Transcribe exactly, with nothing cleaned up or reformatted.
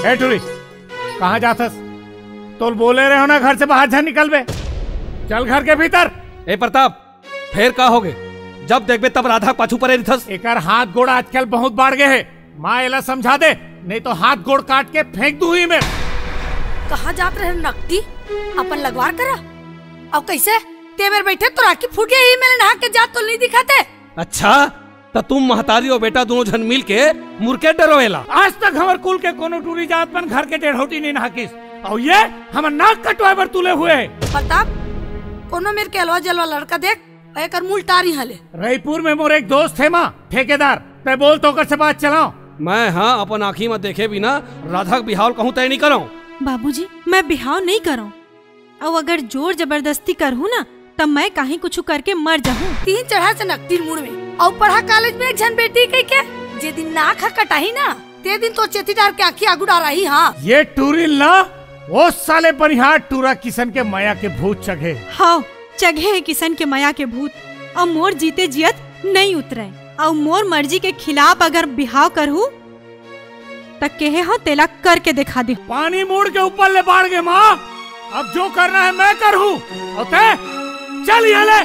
ए टूरी, कहाँ जाथस? तोल बोले रहे हो ना, घर से बाहर झन निकलबे। चल घर के भीतर। ए प्रताप, फेर का होगे? जब देखबे तब राधा पाछू परे रिथस। एकर हाथ गोड़ आजकल बहुत बाढ़ गए हे। माँ एला समझा दे, नहीं तो हाथ गोड़ काट के फेंक दूँ ही मैं। कहाँ जात रहे नकटी? अपन लगवार करा। अउ कैसे? ते मेर बैठे तो राखी फूट गई ही, मेरे नहा के जात तो नहीं दिखाते। अच्छा, त तुम महतारी और बेटा दोनों झन मिल के मुरके डरोएला। आज तक हमर कुल के कोनो टूरी जात मन घर के डेढ़ौटी नहीं नहाकिस, और ये हमर नाक कटवाए बर तुले हुए हे। प्रताप, कोनो मेर के अलवा जलवा लड़का देख, एकर मुल टारी हले। रईपुर में मोर एक दोस्त हे माँ, ठेकेदार, तय बोल तो ओकर से बात चलाओ। मैं हाँ अपन आँखी में देखे बिना राधा के बिहाव कहूँ तय नहीं करो। बाबूजी, मैं बिहाव नहीं करो, अउ अगर जोर जबरदस्ती करहूँ ना, तब मैं काहीं कुछ करके मर जाहूँ। तीन चढ़ा से नकटीन मुड़ में, अउ पढ़ा कॉलेज में एक झन बेटी कही के, जे दिन नाक ह कटाही ना, ते दिन तो चेती डार के आँखी आगू डाराही। हाँ, ये टूरी ला, वो साले बनिहार टूरा किसन के मया के भूत चघे। हाँ, चघे हे किसन के मया के भूत, अउ मोर जीते जियत नहीं उतरे, अउ मोर मर्जी के खिलाफ अगर बिहाव करहूँ, त केहे हो तेला करके दिखा दे। पानी मुड़ के ऊपर ले बाढ़ गे माँ, अब जो करना है मैं करहूँ। और तय चल यहाँ ले।